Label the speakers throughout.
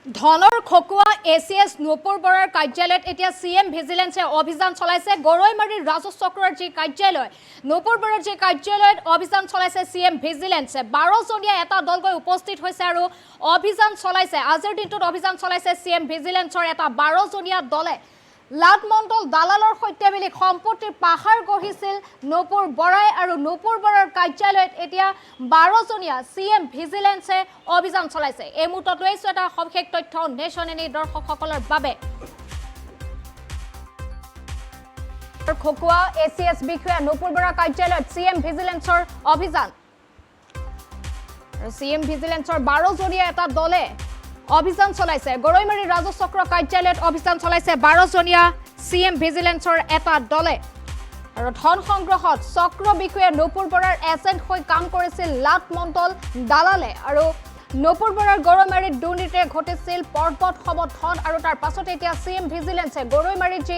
Speaker 1: ধনৰ খকুৱা এ C S নুপুৰ বৰাৰ কাৰ্যালয়ত এতিয়া চি এম ভিজিলেন্সে অভিযান চলাইছে। গৰৈমাৰীৰ ৰাজহ চক্ৰৰ যি কাৰ্যালয়, নুপুৰ বৰাৰ যি কাৰ্যালয়ত অভিযান চলাইছে চি এম ভিজিলেন্সে। 12জনীয়া এটা দল গৈ উপস্থিত হৈছে আৰু অভিযান চলাইছে। আজিৰ দিনটোত অভিযান চলাইছে চি এম ভিজিলেন্সৰ এটা 12জনীয়া দলে। লাট মণ্ডল দালালৰ সৈতে মিলি সম্পত্তিৰ পাহাৰ গঢ়িছিল নুপুৰ বৰাই আৰু নুপুৰ বৰাৰ কাৰ্যালয়ত এতিয়া 12জনীয়া চি এম ভিজিলেন্সে অভিযান চলাইছে। এই মুহূৰ্তত লৈছোঁ এটা সবিশেষ তথ্য নেশ্যন এনি দৰ্শকসকলৰ বাবে। খকুৱা এ চি এছ বিষয়া নুপুৰ বৰাৰ কাৰ্যালয়ত চি এম ভিজিলেন্সৰ অভিযান আৰু চি এম ভিজিলেন্সৰ 12জনীয়া এটা দলে অভিযান চলাইছে। গৰৈমাৰী ৰাজহ চক্ৰ কাৰ্যালয়ত অভিযান চলাইছে 12জনীয়া চি এম ভিজিলেন্সৰ এটা দলে। আৰু ধন সংগ্ৰহত চক্ৰ বিষয়া নুপুৰ বৰাৰ এজেণ্ট হৈ কাম কৰিছিল লাট মণ্ডল দালালে আৰু নুপুৰ বৰাৰ গৰৈমাৰীত দুৰ্নীতিৰে ঘটিছিল পৰ্বত সম ধন। আৰু তাৰ পাছতে এতিয়া চি এম ভিজিলেন্সে গৰৈমাৰীৰ যি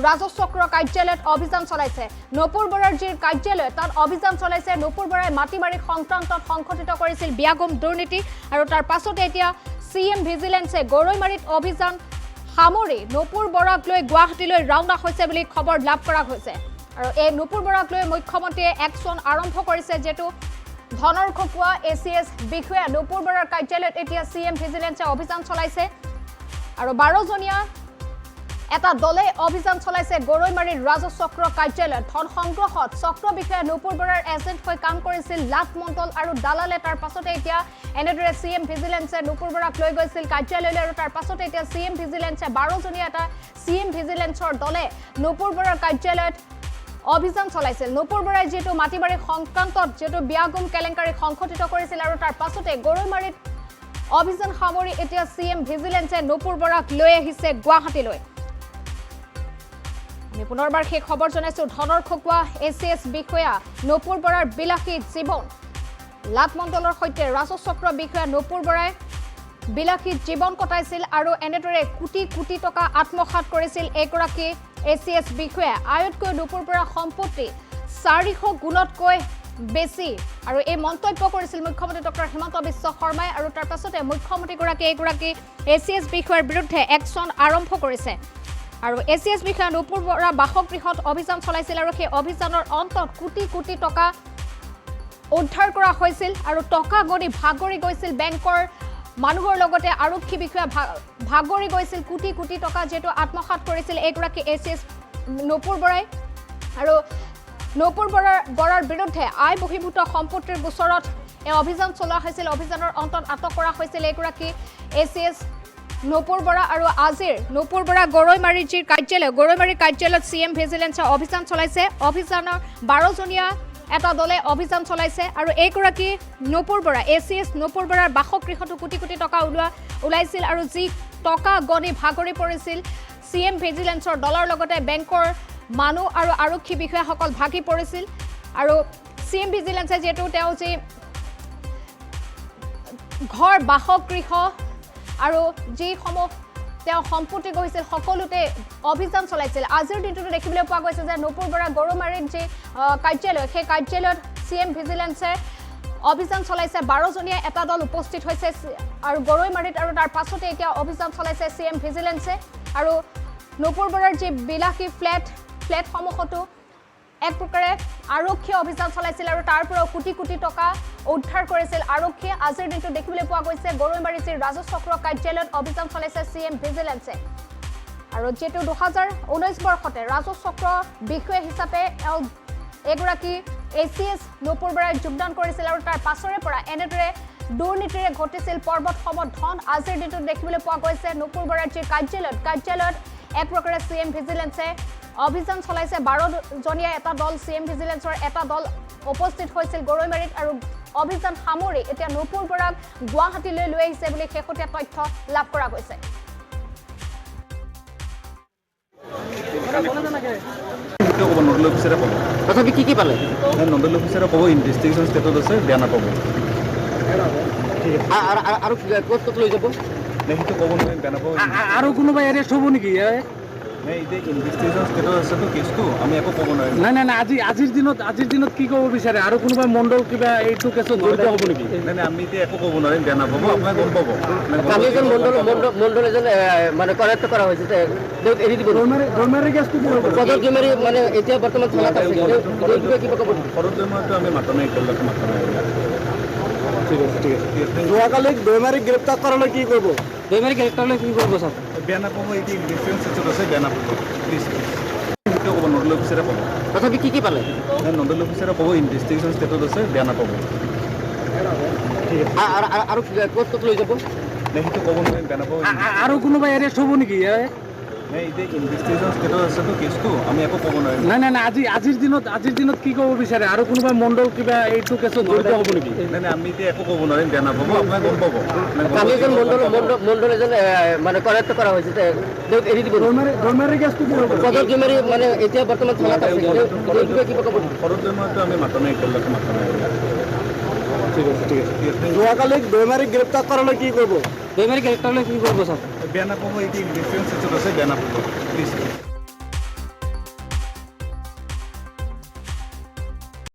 Speaker 1: ৰাজহ চক্ৰ কাৰ্যালয়ত অভিযান চলাইছে, নুপুৰ বৰাৰ যি কাৰ্যালয় তাত অভিযান চলাইছে। নুপুৰ বৰাই মাটিবাৰী সংক্ৰান্তত সংঘটিত কৰিছিল বিয়াগোম দুৰ্নীতি আৰু তাৰ পাছতে এতিয়া চি এম ভিজিলেন্সে গৰৈমাৰীত অভিযান সামৰি নুপুৰ বৰাক লৈ গুৱাহাটীলৈ ৰাওনা হৈছে বুলি খবৰ লাভ কৰা হৈছে। আৰু এই নুপুৰ বৰাক লৈ মুখ্যমন্ত্ৰীয়ে একশ্যন আৰম্ভ কৰিছে, যিহেতু ধনৰ খকুৱা এ চি এছ বিষয়া নুপুৰ বৰাৰ কাৰ্যালয়ত এতিয়া চি এম ভিজিলেন্সে অভিযান চলাইছে আৰু 12জনীয়া এটা দলে অভিযান চলাইছে গৰৈমাৰীৰ ৰাজহ চক্ৰ কাৰ্যালয়ত। ধন সংগ্ৰহত চক্ৰ বিষয়া নুপুৰ বৰাৰ এজেণ্ট হৈ কাম কৰিছিল লাট মণ্ডল আৰু দালালে। তাৰ পাছতে এতিয়া এনেদৰে চি এম ভিজিলেন্সে নুপুৰ বৰাক লৈ গৈছিল কাৰ্যালয়লৈ আৰু তাৰ পাছতে এতিয়া চি এম ভিজিলেন্সে 12জনীয়া এটা চি এম ভিজিলেন্সৰ দলে নুপুৰ বৰাৰ কাৰ্যালয়ত অভিযান চলাইছিল। নুপুৰ বৰাই যিহেতু মাটিবাৰী সংক্ৰান্তত যিহেতু বিয়াগোম কেলেংকাৰী সংঘটিত কৰিছিল আৰু তাৰ পাছতে গৰৈমাৰীত অভিযান সামৰি এতিয়া চি এম ভিজিলেন্সে নুপুৰ বৰাক লৈ আহিছে গুৱাহাটীলৈ। আমি পুনৰবাৰ সেই খবৰ জনাইছো, ধনৰ খকুৱা এ চি এছ বিষয়া নুপুৰ বৰাৰ বিলাসী জীৱন। লাট মণ্ডলৰ সৈতে ৰাজহ চক্ৰ বিষয়া নুপুৰ বৰাই বিলাসী জীৱন কটাইছিল আৰু এনেদৰে কোটি কোটি টকা আত্মসাৎ কৰিছিল এইগৰাকী এ চি এছ বিষয়াই। আয়তকৈ নুপুৰ বৰাৰ সম্পত্তি 400 গুণতকৈ বেছি আৰু এই মন্তব্য কৰিছিল মুখ্যমন্ত্ৰী ডক্টৰ হিমন্ত বিশ্ব শৰ্মাই। আৰু তাৰ পাছতে মুখ্যমন্ত্ৰীগৰাকীয়ে এইগৰাকী এ চি এছ বিষয়াৰ বিৰুদ্ধে একশ্যন আৰম্ভ কৰিছে। আৰু এ চি এছ বিষয়া নুপুৰ বৰা বাসগৃহত অভিযান চলাইছিল আৰু সেই অভিযানৰ অন্তত কোটি কোটি টকা উদ্ধাৰ কৰা হৈছিল আৰু টকা গণি ভাগৰি গৈছিল বেংকৰ মানুহৰ লগতে আৰক্ষী বিষয়া ভাগৰি গৈছিল। কোটি কোটি টকা যিহেতু আত্মসাৎ কৰিছিল এইগৰাকী এ চি এছ নুপুৰ বৰাই আৰু নুপুৰ বৰাৰ বিৰুদ্ধে আয় বহিৰ্ভূত সম্পত্তিৰ গোচৰত এই অভিযান চলোৱা হৈছিল। অভিযানৰ অন্তত আটক কৰা হৈছিল এইগৰাকী এ চি এছ নুপুৰ বৰা। আৰু আজিৰ নুপুৰ বৰা গৰৈমাৰীৰ যি কাৰ্যালয়, গৰৈমাৰীৰ কাৰ্যালয়ত চি এম ভিজিলেন্সে অভিযান চলাইছে। অভিযানৰ 12জনীয়া এটা দলে অভিযান চলাইছে আৰু এইগৰাকী নুপুৰ বৰা, এ চি এছ নুপুৰ বৰাৰ বাসগৃহতো কোটি কোটি টকা ওলাইছিল আৰু যি টকা গণি ভাগৰি পৰিছিল চি এম ভিজিলেন্সৰ দলৰ লগতে বেংকৰ মানুহ আৰু আৰক্ষী বিষয়াসকল ভাগি পৰিছিল। আৰু চি এম ভিজিলেন্সে যিহেতু তেওঁ যি ঘৰ, বাসগৃহ আৰু যিসমূহ তেওঁ সম্পত্তি গঢ়িছিল, সকলোতে অভিযান চলাইছিল। আজিৰ দিনটোতো দেখিবলৈ পোৱা গৈছে যে নুপুৰ বৰা গৰৈমাৰীত যি কাৰ্যালয়, সেই কাৰ্যালয়ত চি এম ভিজিলেন্সে অভিযান চলাইছে। 12জনীয়া এটা দল উপস্থিত হৈছে আৰু গৰৈমাৰীত আৰু তাৰ পাছতে এতিয়া অভিযান চলাইছে চি এম ভিজিলেন্সে। আৰু নুপুৰ বৰাৰ যি বিলাসী ফ্লেট, ফ্লেটসমূহতো এক প্ৰকাৰে আৰক্ষীয়ে অভিযান চলাইছিল আৰু তাৰ পৰাও কোটি কোটি টকা উদ্ধাৰ কৰিছিল আৰক্ষীয়ে। আজিৰ দিনটো দেখিবলৈ পোৱা গৈছে গৰৈমাৰী যি ৰাজহ চক্ৰ কাৰ্যালয়ত অভিযান চলাইছে চি এম ভিজিলেন্সে। আৰু যিহেতু 2019 বৰ্ষতে ৰাজহ চক্ৰ বিষয়া হিচাপে এওঁ এগৰাকী এ চি এছ নুপুৰ বৰাই যোগদান কৰিছিল আৰু তাৰ পাছৰে পৰা এনেদৰে দুৰ্নীতিৰে ঘটিছিল পৰ্বতসম ধন। আজিৰ দিনটোত দেখিবলৈ পোৱা গৈছে নুপুৰ বৰাৰ যি কাৰ্যালয়ত এক প্ৰকাৰে চি এম ভিজিলেন্সে অভিযান চলাইছে। 12জনীয়া এটা দল, চি এম ভিজিলেন্সৰ এটা দল উপস্থিত হৈছিল গৰৈমাৰীত আৰু অভিযান সামৰি এতিয়া নুপুৰ বৰাক গুৱাহাটীলৈ লৈ আহিছে বুলি শেহতীয়া তথ্য লাভ কৰা গৈছে।
Speaker 2: সেইটো ক'ব নডেল অফিচাৰে ক'ব।
Speaker 3: তথাপি কি কি পালে?
Speaker 2: নডেল অফিচাৰে ক'ব, ইনভেষ্টিগেশ্যন ষ্টেটত আছে, বেয়া নাপাব।
Speaker 3: আৰু ক'ত ক'ত লৈ যাব?
Speaker 2: নে সেইটো ক'ব নোৱাৰিম, বেয়া নাপাব।
Speaker 4: আৰু কোনোবা এৰেষ্ট হ'ব নেকি ইয়াৰে?
Speaker 2: নাই, এতিয়া ইনভেষ্টিগেশ্যন ষ্টেটত আছেতো কেছটো, আমি একো ক'ব নোৱাৰিম।
Speaker 3: নাই নাই নাই আজি আজিৰ দিনত কি ক'ব বিচাৰে? আৰু কোনোবা মণ্ডল কিবা এইটো কেছত জড়িত হ'ব নেকি?
Speaker 2: নাই নাই, আমি এতিয়া একো ক'ব নোৱাৰিম, বেয়া নাপাব, আপোনাক গম পাব।
Speaker 4: কালি এজন মণ্ডল এজন মানে কৰায়ত্ব কৰা হৈছে, তেওঁক এৰি দিব।
Speaker 3: দৈমাৰী কেছটো কি হ'ব?
Speaker 4: পদক দৈমাৰী মানে এতিয়া বৰ্তমান থানাত আছে, তেওঁৰ বিষয়ে কিবা ক'ব নেকি?
Speaker 2: শৰৎ দৈমাৰীটো আমি মাতা নাই, এতিয়ালৈকে মাতা নাই।
Speaker 3: ঠিক আছে, ঠিক আছে।
Speaker 5: যোৱাকালি দৈমাৰীক গ্ৰেপ্তাৰ কৰালে, কি কৰিব?
Speaker 4: দৈমাৰী গ্ৰেপ্তাৰলৈ কি কৰিব ছাৰ?
Speaker 2: বেয়া নাপাব, এতিয়া ইনভেষ্টিগেশ্যন ষ্টেটত আছে, বেয়া নাপাব, প্লিজ। সেইটো ক'ব, নডেল অফিচাৰে ক'ব।
Speaker 4: তথাপি কি কি পালে?
Speaker 2: নাই, নডেল অফিচাৰে ক'ব, ইনভেষ্টিগেশ্যন ষ্টেটত আছে, বেয়া নাপাব।
Speaker 4: আৰু ক'ত ক'ত লৈ যাব?
Speaker 2: নাই, সেইটো ক'ব নোৱাৰিম, বেয়া নাপাব।
Speaker 3: আৰু কোনোবা এৰেষ্ট হ'ব নেকি ইয়াৰে?
Speaker 2: নাই, এতিয়া ইনভেষ্টিগেশ্যন ষ্টেটত আছেতো কেছটো, আমি একো ক'ব নোৱাৰিম।
Speaker 3: নাই নাই নাই আজি আজিৰ দিনত কি ক'ব বিচাৰে? আৰু কোনোবা মণ্ডল কিবা এইটো কেছত জড়িত হ'ব নেকি?
Speaker 2: নাই নাই, আমি এতিয়া একো ক'ব নোৱাৰিম, বেয়া নাপাব, আপোনাক গম পাব।
Speaker 4: কালি এজন মণ্ডল এজন মানে কৰায়ত্ব কৰা হৈছে, তেওঁক এৰি দিব।
Speaker 3: দৈমাৰী কেছটো কি হ'ব?
Speaker 4: পদক দৈমাৰী মানে এতিয়া বৰ্তমান থানাত আছে, তেওঁৰ বিষয়ে কিবা ক'ব নেকি?
Speaker 2: শৰৎ দৈমাৰীটো আমি মাতা নাই, এতিয়ালৈকে মাতা নাই।
Speaker 3: ঠিক আছে, ঠিক আছে।
Speaker 5: যোৱাকালি দৈমাৰীক গ্ৰেপ্তাৰ কৰালে, কি কৰিব?
Speaker 4: দৈমাৰী গ্ৰেপ্তাৰলৈ কি কৰিব ছাৰ?
Speaker 2: বেয়া নাপাব, এতিয়া ইনভেষ্টিগেশ্যন ষ্টেটত আছে, বেয়া নাপাব, প্লিজ।